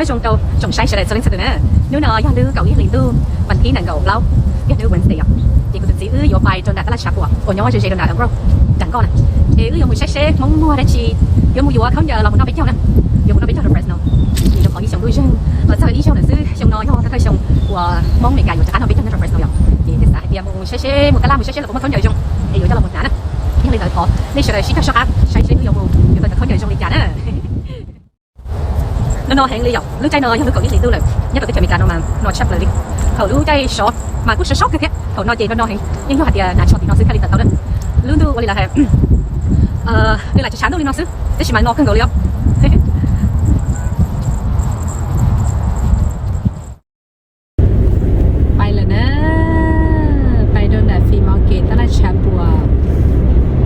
Zoo rau tsoom saib sawv daws txhua leej txhua tus na. Hnub no yog lub kaum ib hlis ntuj, vas thib nees nkaum plaub, yog hnub Wednesday yom. Ces kuv tus txiv wb yuav pais rau nram tab laj tshav puam uas nyob ze ze rau nram Ann Grove, nram nkoj na. Ces wb yuav mus saib seb Hmoob muag dab tsi, yuav mus yuav khaub ncaws los mus noj peb caug na. Yuav mus noj peb caug rau Fresno. Ces yuav qhov ib xyoo ntuj zeeg los txog ib zaug ntawm xwb, xyoo no yog thawj xyoo uas Hmoob Amelikas yuav rov qab noj peb caug nyob rau Fresno yom. Ces thiaj xav hais tias mus saib seb, mus tab laj mus saib seb lawv puas muaj khaub ncaws zoo es yuav coj los mus hnav na. Yog li ntawd thov nej sawv daws sib cog soj qab saib seb wb yuav mus yuav tau cov khaub ncaws zoo li cas na. No no heev li yom, lub caij no yog lub kaum ib hlis ntuj lawm, nyob rau teb chaws Amelikas no mas no tshaj plaws li. Thaum lub caij sov mas kuj sov sov kawg thiab, thaum no ces no no heev, yeej yog hais tias hnav tsho tim no xwb thiaj li tawm tau na. Lub ntuj ua li lawv hais, nws lam tshav ntuj li no xwb tab sis mas no kawg nkaus li os. Pais lawm na, pais rau nram Flea Market tab laj tshav puam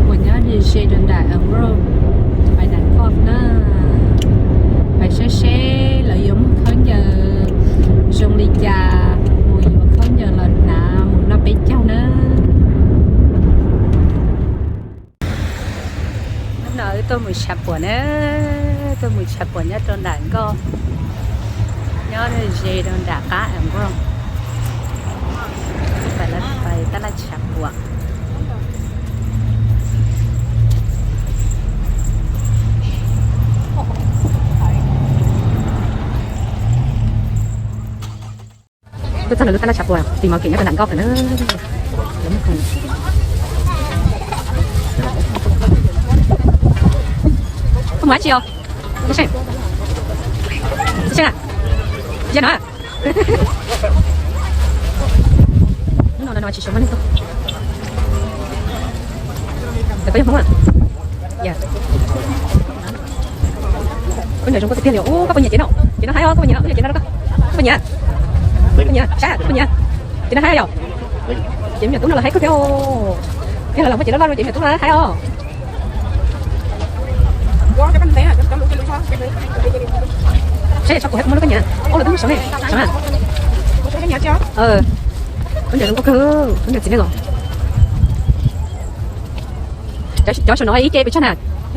uas nyob ze ze rau nram Ann Grove, pais nram golf na. Pais saib seb lawv yuav muag khaub ncaws zoo li cas, mus yuav khaub ncaws los hnav mus noj peb caug na. Hnub no wb tuaj mus tshav puam na, tuaj mus tshav puam nyob rau nram nkoj, nyob ze rau nram qab Ann Grove. Pais tab laj tshav puam. Tuaj txog lawv lub tab laj tshav puam, Flea Market nyob rau nram nkoj lawm na. Koj mus dab tsi os? Koj Seej, Koj Seej a, ya no. Hnub no no tsis suav muaj neeg tuaj. Lawv koj yog Hmoob a? Ya. Khaub ncaws zoo nkauj tiag tiag li. Ub, koj puas nyiam cev no? Cev no haib os, koj puas nyiam no? Koj nyiam cev no rau koj. Koj puas nyiam? Koj nyiam, sab, koj puas nyiam? Cev no haib yom? Cev me nyuam tub no los haib kawg thiab os. Yog los los muaj cev loj loj rau cev me nyuam tub no haib os. Saib tso kuv hais kuv muab lub koj nyiam. Ub, lawv twb muab saum ne, saum na. Khaub ncaws zoo nkauj kawg, khaub ncaws txiv neej os. Cov saum no ib ce pes tsawg na? Ua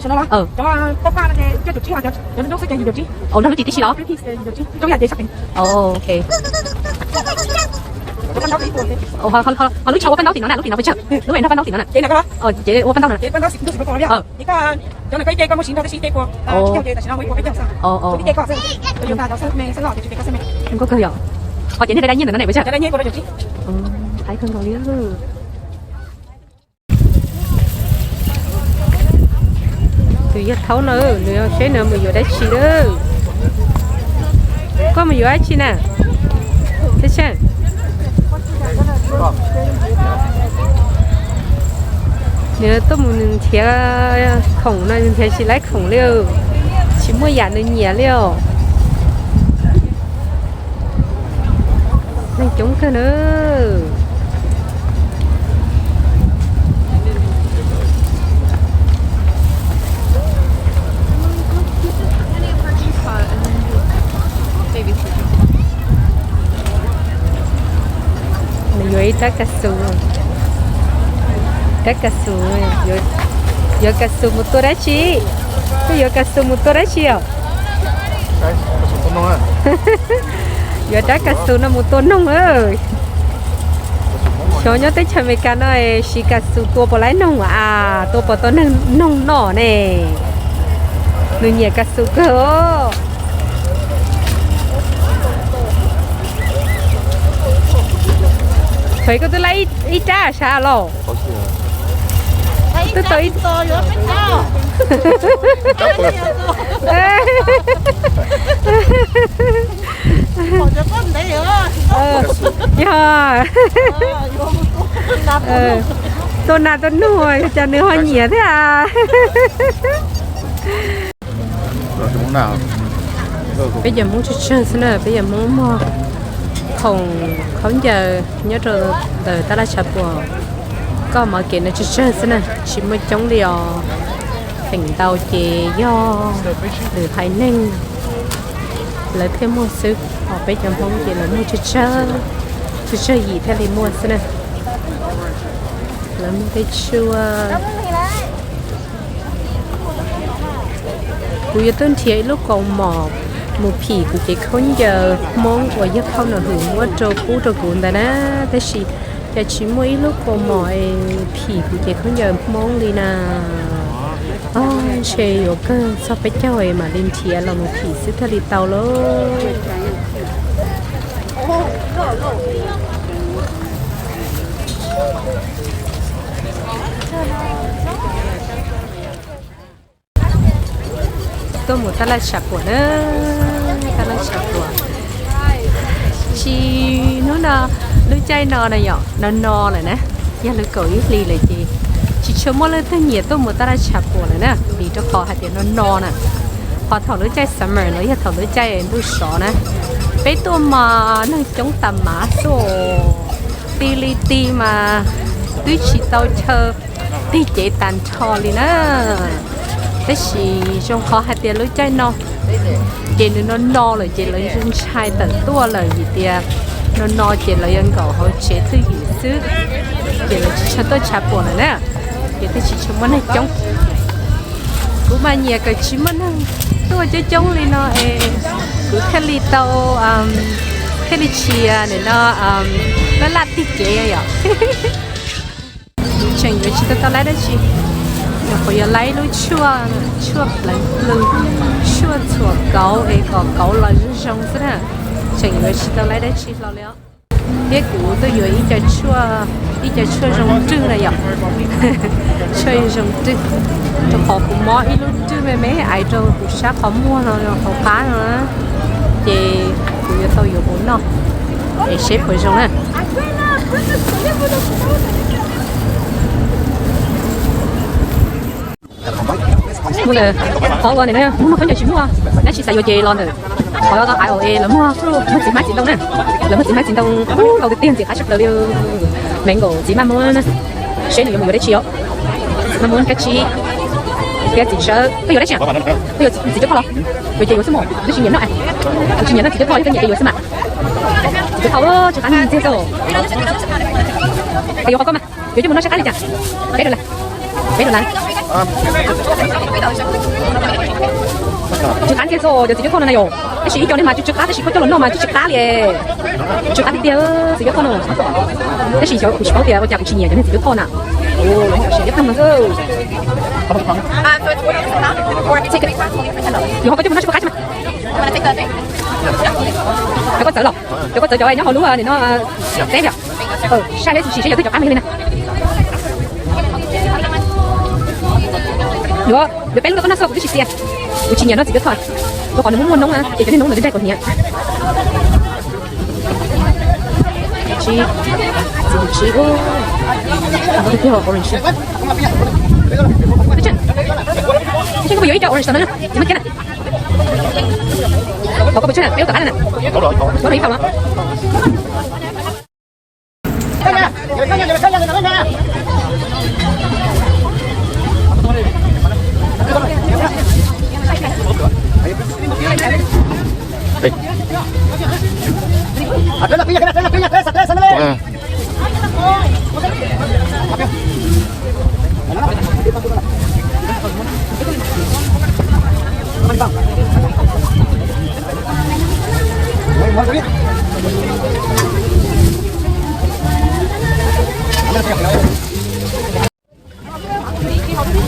nrog lub ris tib si los? Ok. Ho lub tsho ua paj ntaub tim no na, lub tim no pes tsawg? Lub nrog paj ntaub tim no na. Ces ua paj ntaub no na. Zoo nkauj kawg yom. Haib kawg nkaus li. Tus yawg thaub no, nws saib nws mus yuav dab tsi lawm. Koj mus yuav dab tsi na? Teb Tseej, nws tuaj mus nrhiav khoom no, nws nrhiav tsis laib khoom li, tsis muaj yam nws nyiam li os. Neeg coob kawg na. Nws yuav ib rab kas xus, rab kas xus, yuav kas xus mus tua dab tsi? Koj yuav kas xus mus tua dab tsi os? Yuav rab kas xus no mus tua noog. Xyov nyob teb chaws Amelikas no siv kas xus tua puas laib noog a, tua puas tau noog noj ne. Nws nyiam kas xus kawg os. Thaum koj twb laib ib rab sav los? Twb tau ib, yog tua nas tua noog, cas nws ho nyiam thiab. Peb cov Hmoob tsawg tsawg xwb na, peb cov Hmoob muag khoom khaub ncaws nyob rau ntawm tab laj tshav puam, koj mov kev no tsawg tsawg xwb na, tsis muaj coob li os. Feem ntau ces yog lwm haiv neeg lawv thiaj muag xwb, ho peb cov Hmoob ces lawv muag tsawg tsawg, tsawg tsawg yim thiaj li muaj xwb na. Lawv muag tej tshuaj. Kuv yuav tuaj nrhiav ib lub kaus mom Mus phim kuv cev khaub ncaws Hmoob uas yog phauj Nom Hwm muab rau pub rau kuv ntawd na, tab sis cas tsis muaj ib lub kaus mom es phim kuv cev khaub ncaws Hmoob li na. Ntshe yuav kawg txog peb caug es mam li nrhiav los mus phim xwb thiaj li tau lauj. Tuaj mus taj laj tshav puam na, taj laj tshav puam. Tsis, hnub no, lub caij no na yom, no no lawm na, yog li kaum ib hlis lawm ces tsis tshua muaj leej twg nyiam tuaj mus taj laj tshav puam lawm na, vim rau qhov hais tias no no na. Qhov thaum lub caij summer los yog thaum lub caij ntuj sov na, peb tuaj mas neeg coob tas mav xwb, ti li ti mas twb tsis tau chaw tig cev tag nrho li na. Tab sis zoo qhov hais tias lub caij no ces nws no no lawm ces lawv ntshai tawm tuaj lawm vim tias no no ces lawv yuav nkaum hauv tsev twj ywm xwb, ces lawv tsis tshua tuaj tshav puam lawm na, ces thiaj tsis tshua muaj neeg coob. Kuv mas nyiam kom tsis muaj neeg tuaj coob coob li no es kuv thiaj li tau, thiaj li tsis, nim no, laj laj tig cev yom. Tseem yuav tsis tau tau laib dab tsi, nyuam qhuav yuav laib lub tshuaj, tshuaj pleev plu, tshuaj txhuam kauv es kom kauv los zoo zoo xwb na. Tseem yuav tsis tau laib dab tsi hlo li os. Thiab kuv tuaj yuav ib co tshuaj, ib co tshuaj zoo rwg na yom. Tshuaj zoo rwg, rau qhov kuv mob ib lub rwg me me aiv rau kuv sab qhov muag no hauv qab no na, ces kuv yuav tau yuav mus noj es seb puas zoo na. Mus ntawm qhov uas nim no muaj khaub ncaws tsis muaj dab tsi xav yuav ces los ntawm qhov I O A lawv muag, muag txiv hmab txiv ntoo na. Lawv muag txiv hmab txiv ntoo ntau tiag tiag, ntxim qab tshaj plaws li. Me nkaum txiv maj muab na, seb nws yuav mus yuav dab tsi os. Maj muab kab tsib thiab txiv tsawb. Koj yuav dab tsi? Koj yuav txiv cuab thoj los? Yuav ces yuav xwb mas, tab sis nyiam noj. Kuv tsis nyiam noj txiv cuab thoj, yog koj nyiam ces yuav xwb mas. Txiv cuab thoj tsw qab ntxiag txog. Koj yuav qhov koj mas, yuav coj mus noj sab qab li cas? Peb dollar. Peb dollar. Tsw qab ntxiag txog cov txiv cuab thoj no na yom. Tab sis ib co nej mas tsw tsw qab tab sis koj coj los noj mas tsw tsw qab li. Tsw qab tiag tiag txiv cuab thoj no. Tab sis xyov kuv tsis paub tias ua cas kuv tsis nyiam cov niag txiv cuab thoj na. Yuav qhov koj coj mus noj sab qab tsi mas. Cov koj txawv los? Cov koj txawv cov nyob hauv lub nim no teb yom. Saib seb tsis seb yog twb cov qab me li na. Yuav, yuav peb lub rau koj noj xwb kuv twb tsis xiam. Kuv tsis nyiam noj txiv cuab thoj, rau qhov nws muaj muaj noob na ces cov niag noob ntawd twb daig kuv hniav. Tsis, txiv tsis, orange. Tseem koj puas yuav ib co orange no na, txiv maj kiab na. Qhov koj puas tsawg na, peb lub tom qab na. Muab rau ib tau no.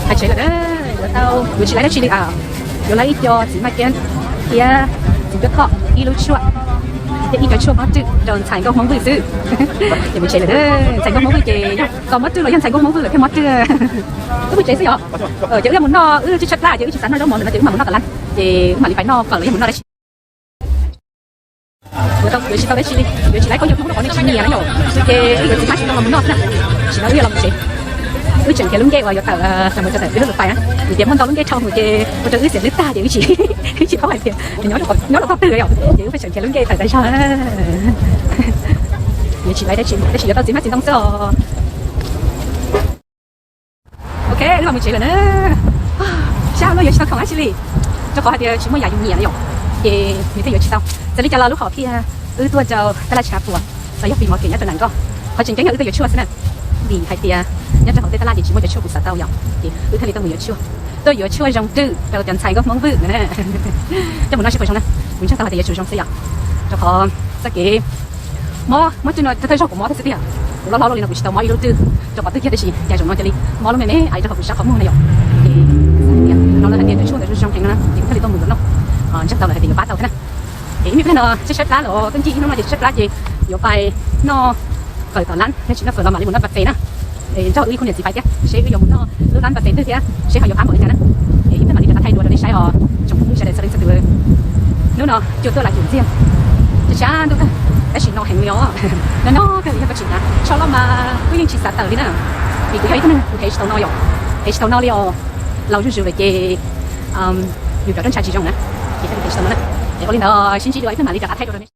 Hais tsev lawm na, yuav tau, yuav tsis laib dab tsi li. Yuav laib ib co txiv maj kiab thiab txiv cuab thoj, ib lub tshuaj thiab ib co tshuaj mob rwj rau ntxhais nkauj Hmoob Vwj xwb. Ces mus tsev lawm na. Ntxhais nkauj Hmoob Vwj ces yog tau mob rwj los yog ntxhais nkauj Hmoob Vwj lawm thiaj mob rwj. Wb mus tsev xwb yom. Ces wb yuav mus noj, wb tsis tshaib plab ces wb tsis xav noj zaub mov ntawm no ces wb mam mus noj tom lab. Ces wb mam li pais noj fawm los yog mus noj dab tsi. Yuav tsis tau dab tsi li, yuav tsis laib khaub ncaws Hmoob rau qhov nej tsis nyiam na yom. Ces wb yuav txiv hmab tsis tau los mus noj xwb na. Tam sim no wb yuav los mus tsev. Wb tseem nrhiav lub ncej uas yuav tawm, yuav tawm peb lub lub pais na, vim tias muaj ntau lub ncej dhau mus ces ua rau wb xiam lwj tag ces wb tsis, wb tsis paub hais tias nyob rau txoj twg yom. Ces wb pheej tseem nrhiav lub ncej tawm tas zog. Yuav tsis laib dab tsi, tab sis yuav tau txiv hmab txiv ntoo xwb os. Ok, wb los mus tsev lawm na. Sab no yuav tsis tau khoom dab tsi li, rau qhov hais tias tsis muaj yam yus nyiam na yom, ces nws thiaj yuav tsis tau. Txawm li cas los lub hom phiaj wb tuaj rau taj laj tshav puam los yog pis mov kem nyob rau nram nkoj. Qhov tseem ceeb yog wb tuaj yuav tshuaj xwb na, vim hais tias nyob rau hauv tej taj laj ces tsis muaj cov tshuaj kuv xav tau yom, ces wb thiaj li tuaj mus yuav tshuaj. Tuaj yuav tshuaj zoo rwj rau cov ntxhais nkauj Hmoob Vwj na. Coj mus noj seb puas zoo na. Kuv ntseeg tau hais tias yuav tsum zoo xwb yom, rau qhov txoj kev mob, mob twg no thawj thawj zaug kuv mob thiab xwb tiag. Kuv loj hlob li no kuv tsis tau mob ib lub twg rau qhov twg kiag, tab sis cas zaum no cia li mob lub me me ib rau hauv kuv sab qhov muag na yom. Ces no lawv hais tias tus tshuaj ntawd zoo zoo heev no na, ces kuv thiaj li tuaj mus yuav noj. Ntseeg tau lawv hais tias yuav pab tau thiab na. Ces ib me pliag no tshaib tshaib plab los twb nce ib hnub no ces tshaib tshaib plab ces yuav pais noj fawm tom lab, yog tsis noj fawm los mam li mus noj buffet na. Es nrog wb ib khub niam txiv pais thiab seb wb yuav mus noj lub lab buffet twg thiab seb ho yuav pab npaum li cas na. Es ib pliag mam li rov qab thaij dua rau nej saib os tsoom phooj ywg sawv daws txhua leej txhua tus. Hnub no cua tuaj lam cum ntxiag, tshav tshav ntuj kawg, tab sis no heev li os. No no kawg yog koj tsis hnav tsho loj mas kuj yeej tsis xav tawm li na. Vim kuv yog ib tug neeg kuv hev tsis tau no yom, hev tsis tau no li os. Laus zuj zus lawm ces yus cov rooj ntsha tsis zoo na, ces thiaj li hev tsis tau no na. Es ua li ntawd sib ntsib dua ib pliag mam li rov qab thaij dua rau nej.